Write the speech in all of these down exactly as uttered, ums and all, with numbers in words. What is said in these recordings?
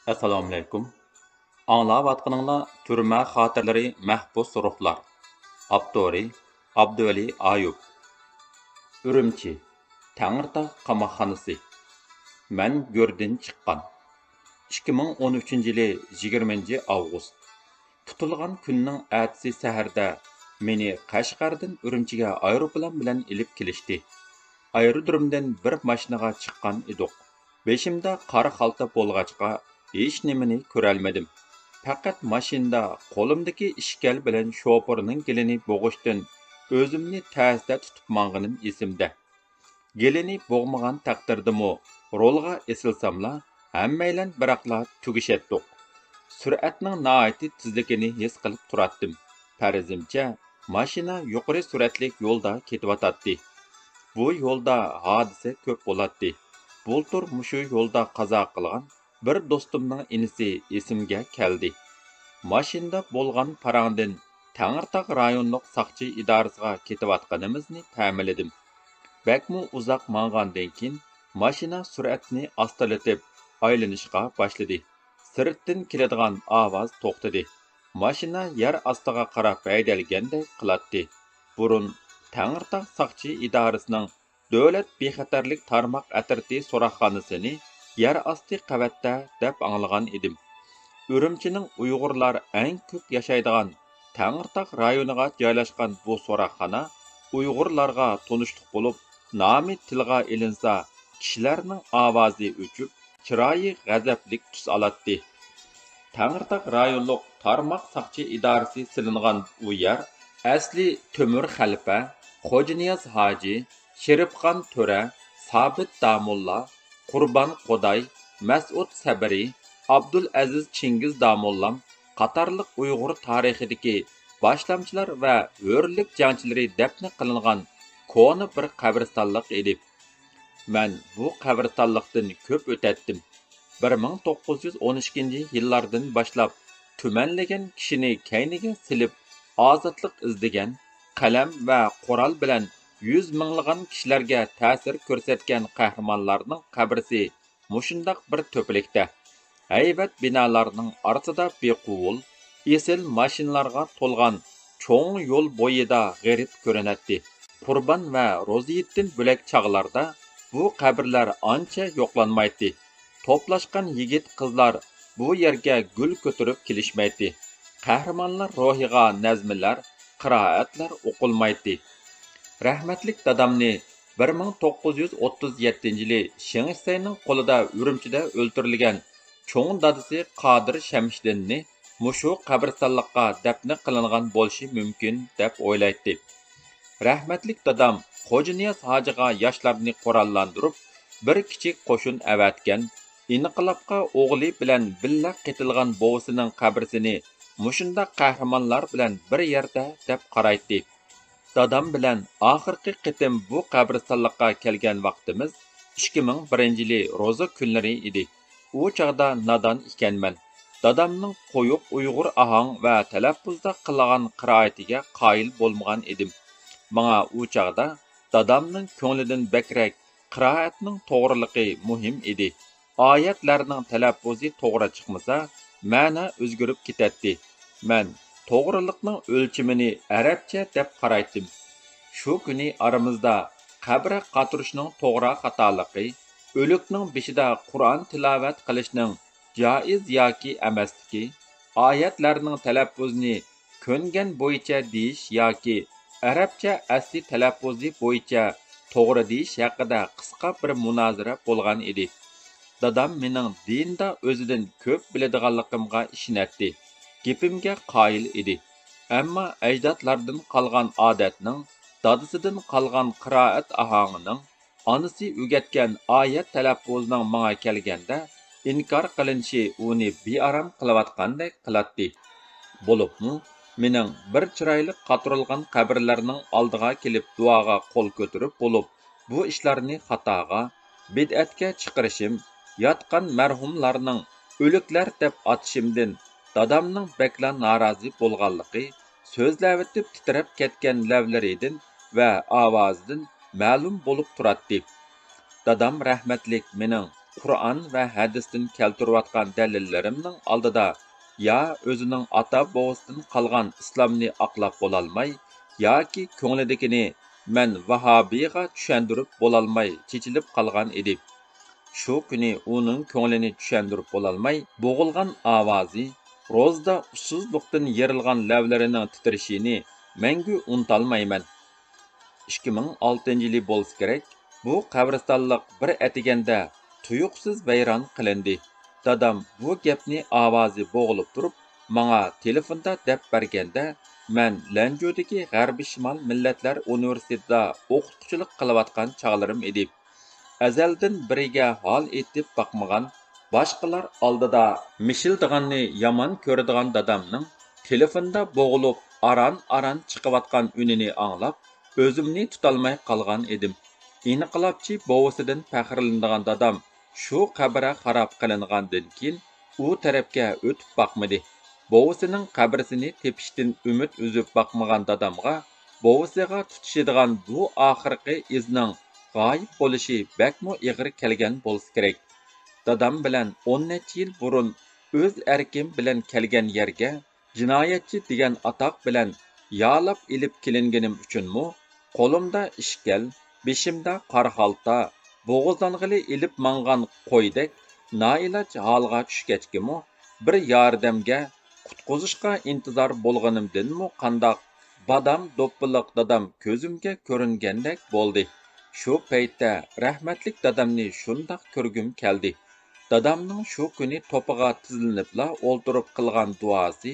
ئەسسالامۇئەلەيكۇم. ئاڭلاۋاتقىنىڭلار تۈرمە خاتىرىلىرى، مەھبۇس روھلار. ئاپتورى: ئابدۇۋەلى ئايۇپ. ئۈرۈمچى، تەڭرىتاغ قاماقخانىسى. مەن گۆردىن چىققان. ئىككى مىڭ ئون ئۈچىنچى يىلى يىگىرمىنچى ئاۋغۇست. تۇتۇلغان كۈننىڭ ئەتىسى سەھەردە مېنى قەشقەردىن ئۈرۈمچىگە ئايروپىلان بىلەن ئېلىپ كېلىشتى. ئايرودرومدىن بىر ماشىنىغا چىققان ئىدۇق. بېشىمدا قارا خالتا بولغاچقا، ھېچنېمىنى كۆرەلمىدىم. پەقەت ماشىنىدا قولۇمدىكى ئىشكەل بىلەن شوپۇرنىڭ گېلىنى بوغۇشتىن ئۆزۈمنى تەستە تۇتۇپ ماڭغىنىم ئېسىمدە. گېلىنى بوغمىغان تەقدىردىمۇ، رولغا ئېسىلساملا، ھەممەيلەن بىراقلا تۈگىشەتتۇق. سۈرئەتنىڭ ناھايىتى تېزلىكىنى ھېس قىلىپ تۇراتتىم. پەرىزىمچە، ماشىنا يۇقىرى سۈرئەتلىك يولدا كېتىۋاتاتتى. بۇ يولدا ھادىسە كۆپ بولاتتى. بۇلتۇر مۇشۇ يولدا قازا قىلغان بىر دوستۇمنىڭ ئىنىسى ئېسىمگە كەلدى. ماشىنىدا بولغان پاراڭدىن تەڭرىتاغ رايونلۇق ساقچى ئىدارىسىغا كېتىۋاتقىنىمىزنى پەملىدىم. بەكمۇ ئۇزاق ماڭغاندىن كېيىن، ماشىنا سۈرئەتنى ئاستىلىتىپ، ئايلىنىشقا باشلىدى. سىرتتىن كېلىدىغان ئاۋاز توختىدى. ماشىنا يەر ئاستىغا قاراپ ھەيدەلگەندەك قىلاتتى. بۇرۇن تەڭرىتاغ ساقچى ئىدارىسىنىڭ دۆلەت بىخەتەرلىك تارماق ئەترىتى سوراقخانىسىنى يەر ئاستى قەۋەتتە دەپ ئاڭلىغان ئىدىم. ئۈرۈمچىنىڭ ئۇيغۇرلار ئەڭ كۆپ ياشايدىغان تەڭرىتاغ رايونىغا جايلاشقان بۇ سوراقخانا ئۇيغۇرلارغا تونۇشلۇق بولۇپ، نامى تىلغا ئېلىنسا، كىشىلەرنىڭ ئاۋازى ئۆچۈپ، چىرايى غەزەپلىك تۈس ئالاتتى. تەڭرىتاغ رايونلۇق تارماق ساقچى ئىدارىسى سېلىنغان بۇ يەر ئەسلى تۆمۈر خەلپە، خوجانىياز ھاجى، شېرىپخان تۆرە، سابىت داموللا، قۇربان قوداي، مەسئۇد سەبرى، ئابدۇلئەزىز چىڭگىز داموللام قاتارلىق ئۇيغۇر تارىخىدىكى باشلامچىلار ۋە ھۆرلۈك جەڭچىلىرى دەپنە قىلىنغان كونا بىر قەبرىستانلىق ئىدى. مەن بۇ قەبرىستانلىقتىن كۆپ ئۆتەتتىم. بىر مىڭ توققۇز يۈز ئون ئىككىنچى يىللاردىن باشلاپ تۈمەنلىگەن كىشىنى كەينىگە سېلىپ، ئازادلىق ئىزدىگەن، قەلەم ۋە قورال بىلەن يۈز مىڭلىغان كىشىلەرگە تەسىر كۆرسەتكەن قەھرىمانلارنىڭ قەبرىسى مۇشۇنداق بىر تۆپىلىكتە. ھەيۋەت بىنالارنىڭ ئارىسىدا بىقۇۋۇل، ئېسىل ماشىنىلارغا تولغان چوڭ يول بويىدا غېرىب كۆرۈنەتتى. قۇربان ۋە روزىيىتتىن بۆلەك چاغلاردا بۇ قەبرىلەر ئانچە يوقلانمايتتى. توپلاشقان يىگىت-قىزلار بۇ يەرگە گۈل كۆتۈرۈپ كېلىشمەيتتى. قەھرىمانلار روھىغا نەزمىلەر، قىرائەتلەر ئوقۇلمايتتى. رەھمەتلىك دادامنى بىر مىڭ توققۇز يۈز ئوتتۇز يەتتىنچى يىلى شېڭ شىسەينىڭ قولىدا ئۈرۈمچىدە ئۆلتۈرۈلگەن چوڭ دادىسى قادىر شەمشىدىننى مۇشۇ قەبرىستانلىققا دەپنە قىلىنغان بولۇشى مۇمكىن، دەپ ئويلايتتى. رەھمەتلىك دادام خوجانىياز ھاجىغا ياشلارنى قوراللاندۇرۇپ، بىر كىچىك قوشۇن ئەۋەتكەن، ئىنقىلابقا ئوغلى بىلەن بىللە قېتىلغان بوۋىسىنىڭ قەبرىسىنى مۇشۇنداق قەھرىمانلار بىلەن بىر يەردە دەپ قارايتتى. دادام بىلەن ئاخىرقى قېتىم بۇ قەبرىستانلىققا كەلگەن ۋاقتىمىز ئىككى مىڭ بىرىنچى يىلى روزا كۈنلىرى ئىدى. ئۇ چاغدا نادان ئىكەنمەن. دادامنىڭ قويۇق ئۇيغۇر ئاھاڭ ۋە تەلەپپۇزدا قىلغان قىرائىتىگە قايىل بولمىغان ئىدىم. ماڭا ئۇ چاغدا دادامنىڭ كۆڭلىدىن بەكرەك قىرائەتنىڭ توغرىلىقى مۇھىم ئىدى. ئايەتلەرنىڭ تەلەپپۇزى توغرا چىقمىسا، مەنە ئۆزگىرىپ كېتەتتى. مەن توغرىلىقنىڭ ئۆلچىمىنى ئەرەبچە دەپ قارايتتىم. شۇ كۈنى ئارىمىزدا قەبرە قاتۇرۇشنىڭ توغرا خاتالىقى، ئۆلۈكنىڭ بېشىدا قۇرئان تىلاۋەت قىلىشنىڭ جائىز ياكى ئەمەسلىكى، ئايەتلەرنىڭ تەلەپپۇزىنى كۆنگەن بويىچە دېيىش ياكى ئەرەبچە ئەسلى تەلەپپۇزى بويىچە توغرا دېيىش ھەققىدە قىسقا بىر مۇنازىرە بولغان ئىدى. دادام مېنىڭ دىندا ئۆزىدىن كۆپ بىلىدىغانلىقىمغا ئىشىنەتتى. گېپىمگە قايىل ئىدى. ئەمما ئەجدادلاردىن قالغان ئادەتنىڭ، دادىسىدىن قالغان قىرائەت ئاھاڭىنىڭ، ئانىسى ئۆگەتكەن ئايەت تەلەپپۇزىنىڭ ماڭا كەلگەندە ئىنكار قىلىنىشى ئۇنى بىئارام قىلىۋاتقاندەك قىلاتتى. بولۇپمۇ مېنىڭ بىر چىرايلىق قاتۇرۇلغان قەبرىلەرنىڭ ئالدىغا كېلىپ دۇئاغا قول كۆتۈرۈپ بولۇپ، بۇ ئىشلارنى خاتاغا، بىدئەتكە چىقىرىشىم، ياتقان مەرھۇملارنىڭ ئۆلۈكلەر دەپ ئاتىشىمدىن دادامنىڭ بەكلا نارازى بولغانلىقى، سۆزلەۋېتىپ تىترەپ كەتكەن لەۋلىرىدىن ۋە ئاۋازىدىن مەلۇم بولۇپ تۇراتتى. دادام رەھمەتلىك مېنىڭ قۇرئان ۋە ھەدىستىن كەلتۈرۈۋاتقان دەلىللىرىمنىڭ ئالدىدا يا ئۆزىنىڭ ئاتا-بوۋىسىدىن قالغان ئىسلامنى ئاقلاپ بولالماي، ياكى كۆڭلىدىكىنى مەن ۋاھابىيغا چۈشەندۈرۈپ بولالماي چېچىلىپ قالغان ئىدى. شۇ كۈنى ئۇنىڭ كۆڭلىنى چۈشەندۈرۈپ بولالماي بوغۇلغان ئاۋازى، روزىدا ئۇسسۇزلۇقتىن يېرىلغان لەۋلىرىنىڭ تىترىشىنى مەڭگۈ ئۇنتالمايمەن. ئىككى مىڭ ئالتىنچى يىلى بولسا كېرەك، بۇ قەبرىستانلىق بىر ئەتىگەندە تۇيۇقسىز ۋەيران قىلىندى. دادام بۇ گەپنى ئاۋازى بوغۇلۇپ تۇرۇپ ماڭا تېلېفوندا دەپ بەرگەندە، مەن لەنجۇدىكى غەربىي شىمال مىللەتلەر ئۇنىۋېرسىتېتىدا ئوقۇتقۇچىلىق قىلىۋاتقان چاغلىرىم ئىدى. ئەزەلدىن بىرىگە ھال ئېيتىپ باقمىغان، باشقىلار ئالدىدا مىشىلدىغاننى يامان كۆرىدىغان دادامنىڭ تېلېفوندا بوغۇلۇپ ئاران-ئاران چىقىۋاتقان ئۈنىنى ئاڭلاپ، ئۆزۈمنى تۇتالماي قالغان ئىدىم. ئىنقىلابچى بوۋىسىدىن پەخىرلىنىدىغان دادام شۇ قەبرە خاراب قىلىنغاندىن كېيىن ئۇ تەرەپكە ئۆتۈپ باقمىدى. بوۋىسىنىڭ قەبرىسىنى تېپىشتىن ئۈمىد ئۈزۈپ باقمىغان دادامغا بوۋىسىغا تۇتىشىدىغان بۇ ئاخىرقى ئىزنىڭ غايىب بولۇشى بەكمۇ ئېغىر كەلگەن بولسا كېرەك. دادام بىلەن ئون نەچچە يىل بۇرۇن ئۆز ئەركىم بىلەن كەلگەن يەرگە جىنايەتچى دېگەن ئاتاق بىلەن يالاپ ئېلىپ كېلىنگىنىم ئۈچۈنمۇ، قولۇمدا ئىشكەل، بېشىمدا قارا خالتا، بوغۇزلانغىلى ئېلىپ ماڭغان قويدەك نائىلاج ھالغا چۈشكەچكىمۇ، بىر ياردەمگە، قۇتقۇزۇشقا ئىنتىزار بولغىنىمدىنمۇ قانداق، بادام دوپپىلىق دادام كۆزۈمگە كۆرۈنگەندەك بولدى. شۇ پەيتتە رەھمەتلىك دادامنى شۇنداق كۆرگۈم كەلدى. دادامنىڭ شۇ كۈنى توپىغا تىزلىنىپلا ئولتۇرۇپ قىلغان دۇئاسى،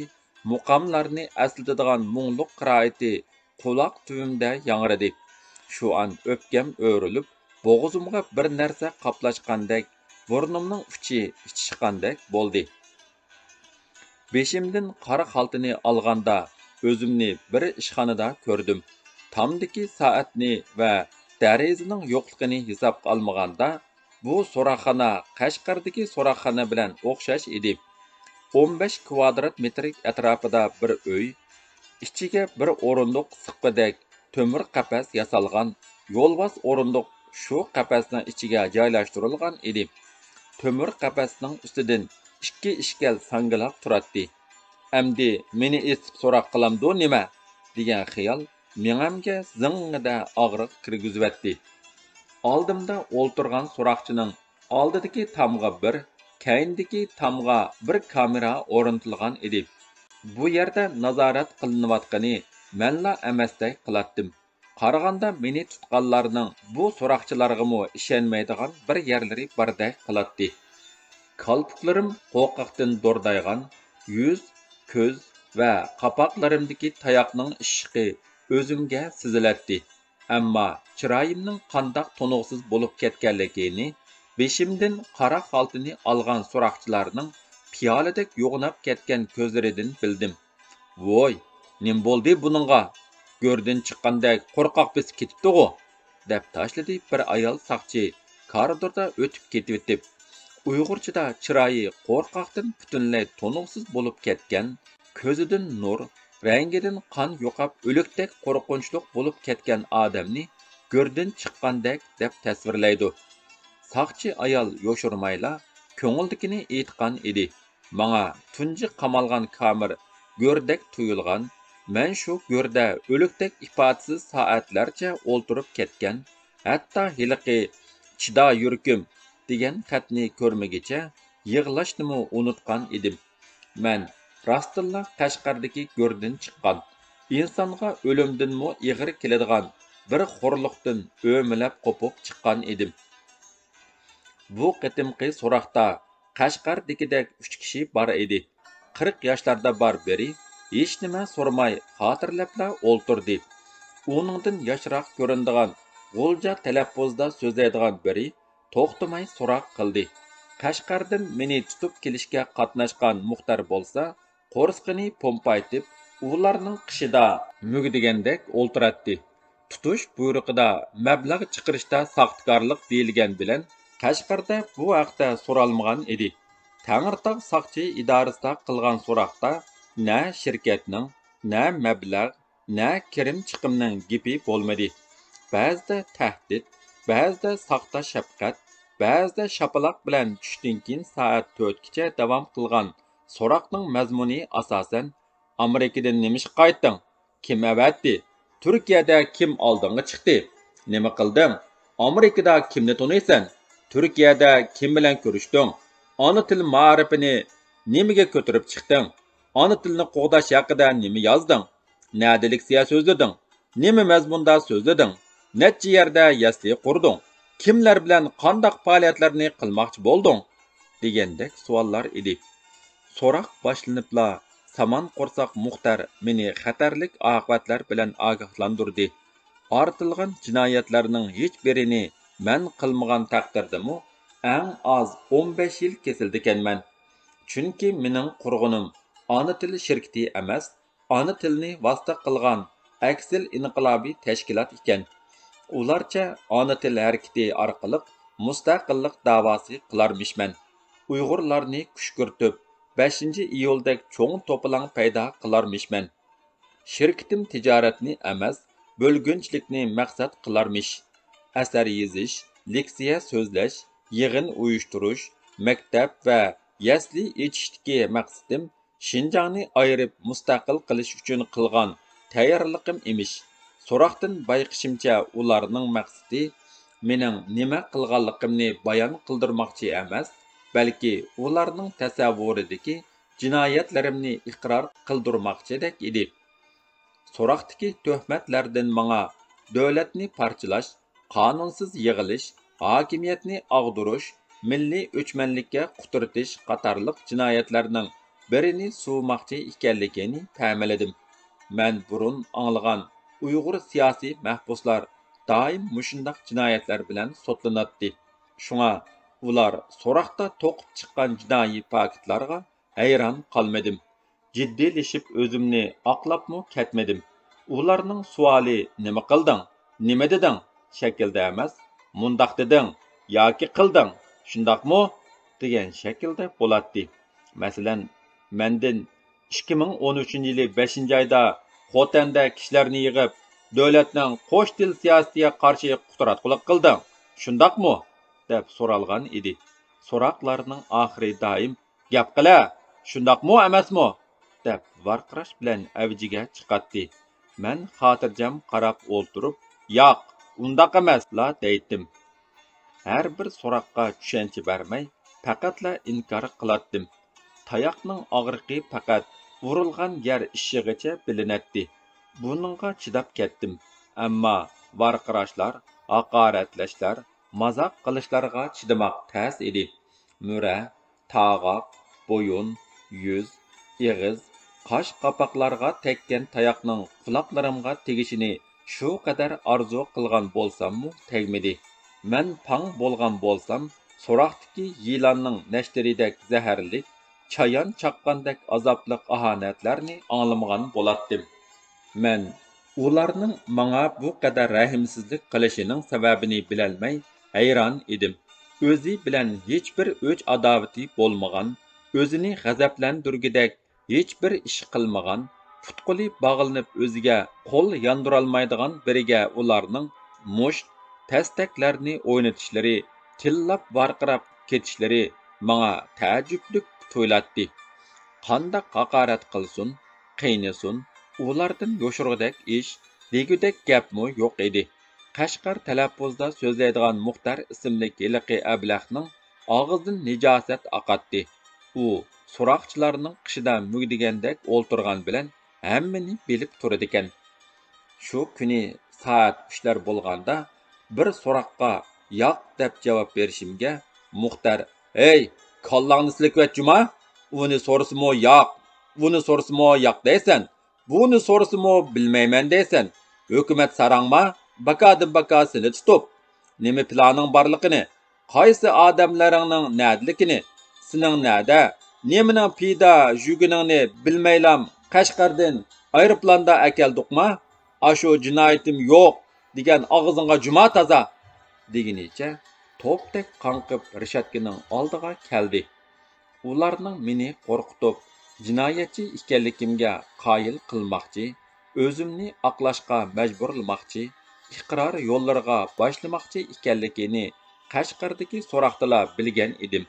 مۇقاملارنى ئەسلىتىدىغان مۇڭلۇق قىرائىتى قۇلاق تۈۋىمدە ياڭرىدى. شۇ ئان ئۆپكەم ئۆرۈلۈپ، بوغۇزۇمغا بىر نەرسە قاپلاشقاندەك، بۇرنۇمنىڭ ئۇچى ئىچىشقاندەك بولدى. بېشىمدىن قارا خالتىنى ئالغاندا، ئۆزۈمنى بىر ئىشخانىدا كۆردۈم. تامدىكى سائەتنى ۋە دەرىزىنىڭ يوقلۇقىنى ھېسابقا ئالمىغاندا، بۇ سوراقخانا قەشقەردىكى سوراقخانا بىلەن ئوخشاش ئىدى. ئون بەش كۋادرات مېتىر ئەتراپىدا بىر ئۆي، ئىچىگە بىر ئورۇندۇق سىققىدەك تۆمۈر قەپەس ياسالغان، يولۋاس ئورۇندۇق شۇ قەپەسنىڭ ئىچىگە جايلاشتۇرۇلغان ئىدى. تۆمۈر قەپەسنىڭ ئۈستىدىن ئىككى ئىشكەل ساڭگىلاپ تۇراتتى. «ئەمدى مېنى ئېسىپ سوراق قىلامدۇ نېمە؟» دېگەن خىيال مېڭەمگە زىڭڭىدە ئاغرىق كىرگۈزۈۋەتتى. ئالدىمدا ئولتۇرغان سوراقچىنىڭ ئالدىدىكى تامغا بىر، كەينىدىكى تامغا بىر كامېرا ئورنىتىلغان ئىدى. بۇ يەردە نازارەت قىلىنىۋاتقىنى مەنلا ئەمەستەك قىلاتتىم. قارىغاندا مېنى تۇتقانلارنىڭ بۇ سوراقچىلارغىمۇ ئىشەنمەيدىغان بىر يەرلىرى باردەك قىلاتتى. كالپۇكلىرىم قورقاقتىن دوردايغان، يۈز، كۆز ۋە قاپاقلىرىمدىكى تاياقنىڭ ئىششىقى ئۆزۈمگە سېزىلەتتى. ئەمما چىرايىمنىڭ قانداق تونۇقسىز بولۇپ كەتكەنلىكىنى بېشىمدىن قارا خالتىنى ئالغان سوراقچىلارنىڭ پىيالىدەك يوغىناپ كەتكەن كۆزلىرىدىن بىلدىم. «ۋوي، نېمە بولدى بۇنىڭغا؟ گۆردىن چىققاندەك قورقاق بېسىپ كېتىپتىغۇ!» دەپ تاشلىدى بىر ئايال ساقچى كارىدوردا ئۆتۈپ كېتىۋېتىپ. ئۇيغۇرچىدا چىرايى قورقاقتىن پۈتۈنلەي تونۇقسىز بولۇپ كەتكەن، كۆزىدىن نۇر، رەڭگىدىن قان يوقاپ ئۆلۈكتەك قورقۇنچلۇق بولۇپ كەتكەن ئادەمنى گۆردىن چىققاندەك دەپ تەسۋىرلەيدۇ. ساقچى ئايال يوشۇرمايلا كۆڭلىدىكىنى ئېيتقان ئىدى. ماڭا تۇنجى قامالغان كامېر گۆردەك تۇيۇلغان، مەن شۇ گۆردە ئۆلۈكتەك ئىپادىسىز سائەتلەرچە ئولتۇرۇپ كەتكەن، ھەتتا ھېلىقى «چىدا يۈرىكىم» دېگەن خەتنى كۆرمىگىچە يىغلاشنىمۇ ئۇنتۇغان ئىدىم. مەن راستتىنلا قەشقەردىكى گۆردىن چىققان، ئىنسانغا ئۆلۈمدىنمۇ ئېغىر كېلىدىغان بىر خورلۇقتىن ئۆمىلەپ قوپۇپ چىققان ئىدىم. بۇ قېتىمقى سوراقتا قەشقەردىكىدەك ئۈچ كىشى بار ئىدى. قىرىق ياشلاردا بار بىرى ھېچنېمە سورىماي خاتىرىلەپلا ئولتۇردى. ئۇنىڭدىن ياشراق كۆرۈنىدىغان غۇلجا تەلەپپۇزدا سۆزلەيدىغان بىرى توختىماي سوراق قىلدى. قەشقەردىن مېنى تۇتۇپ كېلىشكە قاتناشقان مۇختەر بولسا قورسىقىنى پومپايتىپ، ئۇلارنىڭ قېشىدا مۈگدىگەندەك ئولتۇراتتى. تۇتۇش بۇيرۇقىدا مەبلەغ چىقىرىشتا ساختىكارلىق دېيىلگەن بىلەن، قەشقەردە بۇ ھەقتە سورالمىغان ئىدى. تەڭرىتاغ ساقچى ئىدارىسىدا قىلغان سوراقتا نە شىركەتنىڭ، نە مەبلەغ، نە كىرىم چىقىمنىڭ گېپى بولمىدى. بەزىدە تەھدىت، بەزىدە ساختا شەپقەت، بەزىدە شاپىلاق بىلەن چۈشتىن كېيىن سائەت تۆتكىچە داۋام قىلغان سوراقنىڭ مەزمۇنى ئاساسەن، ئامېرىكىدىن نېمە ئىشقا قايتتىڭ؟ كىم ئەۋەتتى؟ تۈركىيەدە كىم ئالدىڭغا چىقتى؟ نېمە قىلدىڭ؟ ئامېرىكىدا كىمنى تونۇيسەن؟ تۈركىيەدە كىم بىلەن كۆرۈشتۈڭ؟ ئانا تىل مائارىپىنى نېمىگە كۆتۈرۈپ چىقتىڭ؟ ئانا تىلنى قوغداش ھەققىدە نېمە يازدىڭ؟ نەدە لېكسىيە سۆزلىدىڭ؟ نېمە مەزمۇندا سۆزلىدىڭ؟ نەچچە يەردە يەسلى قۇردۇڭ؟ كىملەر بىلەن قانداق پائالىيەتلەرنى قىلماقچى بولدۇڭ؟ دېگەندەك سوئاللار ئىدى. سوراق باشلىنىپلا، سامان قورساق مۇختەر مېنى خەتەرلىك ئاقىۋەتلەر بىلەن ئاگاھلاندۇردى. ئارتىلغان جىنايەتلەرنىڭ ھېچبىرىنى مەن قىلمىغان تەقدىردىمۇ، ئەڭ ئاز ئون بەش يىل كېسىلىدىكەنمەن. چۈنكى مېنىڭ قۇرغىنىم ئانا تىل شىركىتى ئەمەس، ئانا تىلنى ۋاسىتە قىلغان ئەكسىل ئىنقىلابىي تەشكىلات ئىكەن. ئۇلارچە ئانا تىل ھەرىكىتى ئارقىلىق مۇستەقىللىق داۋاسى قىلارمىشمەن. ئۇيغۇرلارنى كۈشكۈرتۈپ، بەشىنچى ئىيۇلدەك چوڭ توپىلاڭ پەيدا قىلارمىشمەن. شىركىتىم تىجارەتنى ئەمەس، بۆلگۈنچىلىكنى مەقسەت قىلارمىش. ئەسەر يېزىش، لېكسىيە سۆزلەش، يىغىن ئۇيۇشتۇرۇش، مەكتەپ ۋە يەسلى ئېچىشتىكى مەقسىتىم شىنجاڭنى ئايرىپ مۇستەقىل قىلىش ئۈچۈن قىلغان تەييارلىقىم ئىمىش. سوراقتىن بايقىشىمچە، ئۇلارنىڭ مەقسىتى مېنىڭ نېمە قىلغانلىقىمنى بايان قىلدۇرماقچى ئەمەس، بەلكى ئۇلارنىڭ تەسەۋۋۇرىدىكى جىنايەتلىرىمنى ئىقرار قىلدۇرماقچىدەك ئىدى. سوراقتىكى تۆھمەتلەردىن ماڭا دۆلەتنى پارچىلاش، قانۇنسىز يىغىلىش، ھاكىمىيەتنى ئاغدۇرۇش، مىللىي ئۆچمەنلىككە قۇترىتىش قاتارلىق جىنايەتلەرنىڭ بىرىنى سۇۋىماقچى ئىكەنلىكىنى پەملىدىم. مەن بۇرۇن ئاڭلىغان ئۇيغۇر سىياسىي مەھبۇسلار دائىم مۇشۇنداق جىنايەتلەر بىلەن سوتلىناتتى. شۇڭا ئۇلار سوراقتا توقۇپ چىققان جىنايى پاكىتلارغا ھەيران قالمىدىم. جىددىيلىشىپ ئۆزۈمنى ئاقلاپمۇ كەتمىدىم. ئۇلارنىڭ سوئالى «نېمە قىلدىڭ؟ نېمە دېدىڭ؟» شەكلىدە ئەمەس، «مۇنداق دېدىڭ ياكى قىلدىڭ، شۇنداقمۇ؟» دېگەن شەكىلدە بولاتتى. مەسىلەن، مەندىن «ئىككى مىڭ ئون ئۈچىنچى يىلى بەشىنچى ئايدا خوتەندە كىشىلەرنى يىغىپ، دۆلەتنىڭ قوش تىل سىياسىتىگە قارشى قۇتراتقۇلۇق قىلدىڭ، شۇنداقمۇ؟» دەپ سورالغان ئىدى. سوراقلارنىڭ ئاخىرى دائىم «گەپ قىلە، شۇنداقمۇ ئەمەسمۇ؟» دەپ ۋارقىراش بىلەن ئەۋجىگە چىقاتتى. مەن خاتىرجەم قاراپ ئولتۇرۇپ، «ياق، ئۇنداق ئەمەسلا» دەيتتىم. ھەر بىر سوراققا چۈشەنچە بەرمەي، پەقەتلا ئىنكار قىلاتتىم. تاياقنىڭ ئاغرىقى پەقەت ئۇرۇلغان يەر ئىششىغىچە بىلىنەتتى. بۇنىڭغا چىداپ كەتتىم. ئەمما ۋارقىراشلار، ھاقارەتلەشلەر، مازاق قىلىشلارغا چىدىماق تەس ئىدى. مۈرە، تاغاق، بويۇن، يۈز، ئېغىز، قاش قاپاقلارغا تەگكەن تاياقنىڭ قۇلاقلىرىمغا تېگىشىنى شۇ قەدەر ئارزۇ قىلغان بولساممۇ تەگمىدى. مەن پاڭ بولغان بولسام، سوراقتىكى يىلاننىڭ نەشتىرىدەك زەھەرلىك، چايان چاققاندەك ئازابلىق ئاھانەتلەرنى ئاڭلىمىغان بولاتتىم. مەن ئۇلارنىڭ ماڭا بۇ قەدەر رەھىمسىزلىك قىلىشىنىڭ سەۋەبىنى بىلەلمەي ھەيران ئىدىم. ئۆزى بىلەن ھېچبىر ئۆچ-ئاداۋىتى بولمىغان، ئۆزىنى غەزەپلەندۈرگۈدەك ھېچبىر ئىش قىلمىغان، پۇت-قولى باغلىنىپ ئۆزىگە قول ياندۇرالمايدىغان بىرىگە ئۇلارنىڭ مۇشت، تەستەكلەرنى ئوينىتىشلىرى، تىللاپ ۋارقىراپ كېتىشلىرى ماڭا تەئەججۈپلۈك تۇيۇلاتتى. قانداق ھاقارەت قىلسۇن، قىينىسۇن، ئۇلاردىن يوشۇرغۇدەك ئىش، دېگۈدەك گەپمۇ يوق ئىدى. قەشقەر تەلەپپۇزدا سۆزلەيدىغان مۇختەر ئىسىملىك ھېلىقى ئەبلەخنىڭ ئاغزىدىن نىجاسەت ئاقاتتى. ئۇ سوراقچىلارنىڭ قېشىدا مۈگدىگەندەك ئولتۇرغان بىلەن ھەممىنى بىلىپ تۇرىدىكەن. شۇ كۈنى سائەت ئۈچلەر بولغاندا، بىر سوراققا «ياق» دەپ جاۋاب بېرىشىمگە، مۇختەر: «ھەي، كاللاڭنى سىلكىۋەت جۇما! ئۇنى سورىسىمۇ ياق، ئۇنى سورىسىمۇ ياق دەيسەن، بۇنى سورىسىمۇ بىلمەيمەن دەيسەن. ھۆكۈمەت ساراڭما، باكادىن باكا سېنى تۇتۇپ. نېمە پىلانىڭ بارلىقىنى، قايسى ئادەملىرىڭنىڭ نەدىلىكىنى، سېنىڭ نەدە، نېمىنىڭ پىدا يۈرگىنىڭنى بىلمەيلام قەشقەردىن ئايروپىلاندا ئەكەلدۇقما؟ ئاشۇ جىنايىتىم يوق دېگەن ئاغزىڭغا جۇما تازا!» دېگىنىچە توپتەك قاڭقىپ رېشاتكىنىڭ ئالدىغا كەلدى. ئۇلارنىڭ مېنى قورقۇتۇپ، جىنايەتچى ئىكەنلىكىمگە قايىل قىلماقچى، ئۆزۈمنى ئاقلاشقا مەجبۇرلىماقچى، ئىقرار يوللىرىغا باشلىماقچى ئىكەنلىكىنى قەشقەردىكى سوراقتىلا بىلگەن ئىدىم.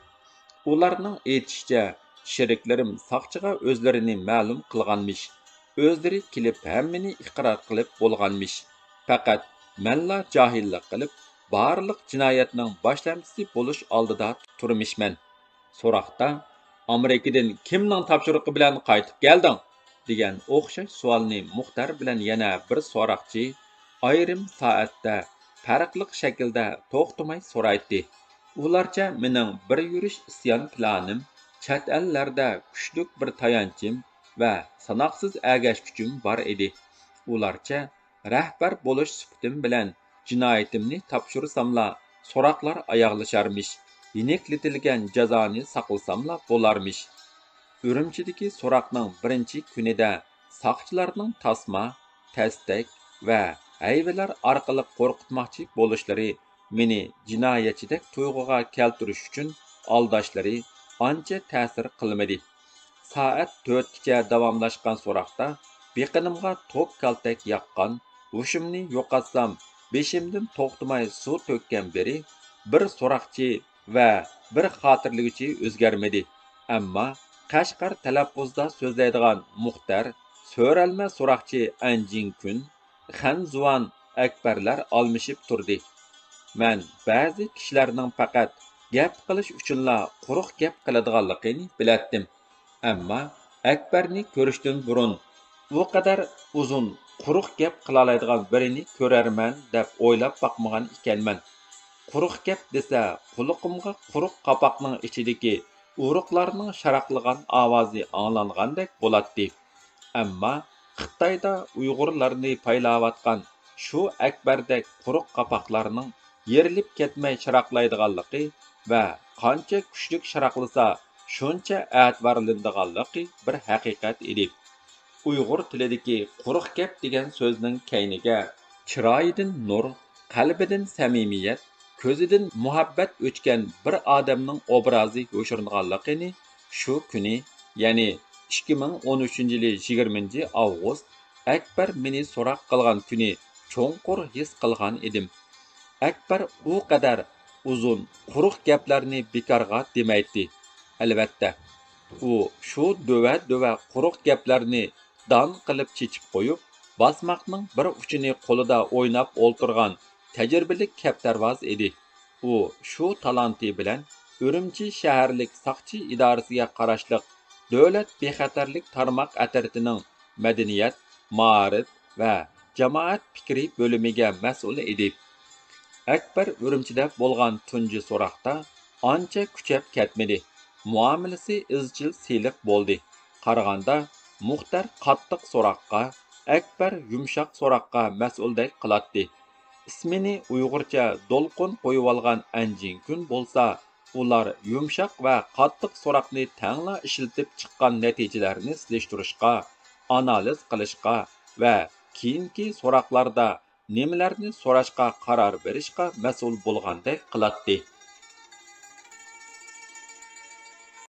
ئۇلارنىڭ ئېيتىشىچە، شېرىكلىرىم ساقچىغا ئۆزلىرىنى مەلۇم قىلغانمىش. ئۆزلىرى كېلىپ ھەممىنى ئىقرار قىلىپ بولغانمىش. پەقەت مەنلا جاھىللىق قىلىپ، بارلىق جىنايەتنىڭ باشلامچىسى بولۇش ئالدىدا تۇرمىشمەن. سوراقتا، «ئامېرىكىدىن كىمنىڭ تاپشۇرۇقى بىلەن قايتىپ كەلدىڭ؟» دېگەن ئوخشاش سوئالنى مۇختەر بىلەن يەنە بىر سوراقچى ئايرىم سائەتتە پەرقلىق شەكىلدە توختىماي سورايتتى. ئۇلارچە مېنىڭ بىر يۈرۈش ئىسيان پىلانىم، چەت ئەللەردە كۈچلۈك بىر تايانچىم ۋە ساناقسىز ئەگەشكۈچۈم بار ئىدى. ئۇلارچە رەھبەر بولۇش سۈپىتىم بىلەن جىنايىتىمنى تاپشۇرساملا، سوراقلار ئاياغلىشارمىش، يېنىكلىتىلگەن جازانى ساقلىساملا بولارمىش. ئۈرۈمچىدىكى سوراقنىڭ بىرىنچى كۈنىدە ساقچىلارنىڭ تاسما، تەستەك ۋە ھەيۋىلەر ئارقىلىق قورقۇتماقچى بولۇشلىرى مېنى جىنايەتچىدەك تۇيغۇغا كەلتۈرۈش ئۈچۈن ئالداشلىرى ئانچە تەسىر قىلمىدى. سائەت تۆتكىچە داۋاملاشقان سوراقتا بېقىنىمغا توك كالتەك ياققان، ھوشۇمنى يوقاتسام، بېشىمدىن توختىماي سۇ تۆككەن بىرى، بىر سوراقچى ۋە بىر خاتىرىلىگۈچى ئۆزگەرمىدى. ئەمما قەشقەر تەلەپپۇزدا سۆزلەيدىغان مۇختەر، سۆرەلمە سوراقچى ئەنجىڭكۈن، خەنزۇۋان ئەكبەرلەر ئالمىشىپ تۇردى. مەن بەزى كىشىلەرنىڭ پەقەت گەپ قىلىش ئۈچۈنلا قۇرۇق گەپ قىلىدىغانلىقىنى بىلەتتىم. ئەمما ئەكبەرنى كۆرۈشتىن بۇرۇن، ئۇ قەدەر ئۇزۇن قۇرۇق گەپ قىلالايدىغان بىرىنى كۆرەرمەن دەپ ئويلاپ باقمىغان ئىكەنمەن. قۇرۇق گەپ دېسە، قۇلىقىمغا قۇرۇق قاپاقنىڭ ئىچىدىكى ئۇرۇقلارنىڭ شاراقلىغان ئاۋازى ئاڭلانغاندەك بولاتتى. ئەمما خىتايدا ئۇيغۇرلارنى پايلاۋاتقان شۇ ئەكبەردەك قۇرۇق قاپاقلارنىڭ يېرىلىپ كەتمەي شاراقلايدىغانلىقى ۋە قانچە كۈچلۈك شاراقلىسا، شۇنچە ئەتىۋارلىنىدىغانلىقى بىر ھەقىقەت ئىدى. ئۇيغۇر تىلىدىكى قۇرۇق گەپ دېگەن سۆزنىڭ كەينىگە چىرايىدىن نۇر، قەلبىدىن سەمىمىيەت، كۆزىدىن مۇھەببەت ئۆچكەن بىر ئادەمنىڭ ئوبرازى يوشۇرۇنغانلىقىنى شۇ كۈنى، يەنى ئىككى مىڭ ئون ئۈچىنچى يىلى يىگىرمىنچى ئاۋغۇست، ئەكبەر مېنى سوراق قىلغان كۈنى چوڭقۇر ھېس قىلغان ئىدىم. ئەكبەر ئۇ قەدەر ئۇزۇن، قۇرۇق گەپلەرنى بىكارغا دېمەيتتى. ئەلۋەتتە، ئۇ شۇ دۆۋە-دۆۋە قۇرۇق گەپلەرنى دان قىلىپ چېچىپ قويۇپ، باسماقنىڭ بىر ئۇچىنى قولىدا ئويناپ ئولتۇرغان تەجرىبىلىك كەپتەرۋاز ئىدى. ئۇ شۇ تالانتى بىلەن ئۈرۈمچى شەھەرلىك ساقچى ئىدارىسىگە قاراشلىق دۆلەت بىخەتەرلىك تارماق ئەترىتىنىڭ مەدەنىيەت، مائارىپ ۋە جامائەت پىكرى بۆلۈمىگە مەسئۇل ئىدى. ئەكبەر ئۈرۈمچىدە بولغان تۇنجى سوراقتا ئانچە كۈچەپ كەتمىدى. مۇئامىلىسى ئىزچىل سىلىق بولدى. قارىغاندا، مۇختەر قاتتىق سوراققا، ئەكبەر يۇمشاق سوراققا مەسئۇلدەك قىلاتتى. ئىسمىنى ئۇيغۇرچە دولقۇن قويۇۋالغان ئەنجىڭكۈن بولسا، ئۇلار يۇمشاق ۋە قاتتىق سوراقنى تەڭلا ئىشلىتىپ چىققان نەتىجىلەرنى سېلىشتۇرۇشقا، ئانالىز قىلىشقا ۋە كېيىنكى سوراقلاردا نېمىلەرنى سوراشقا قارار بېرىشقا مەسئۇل بولغاندەك قىلاتتى.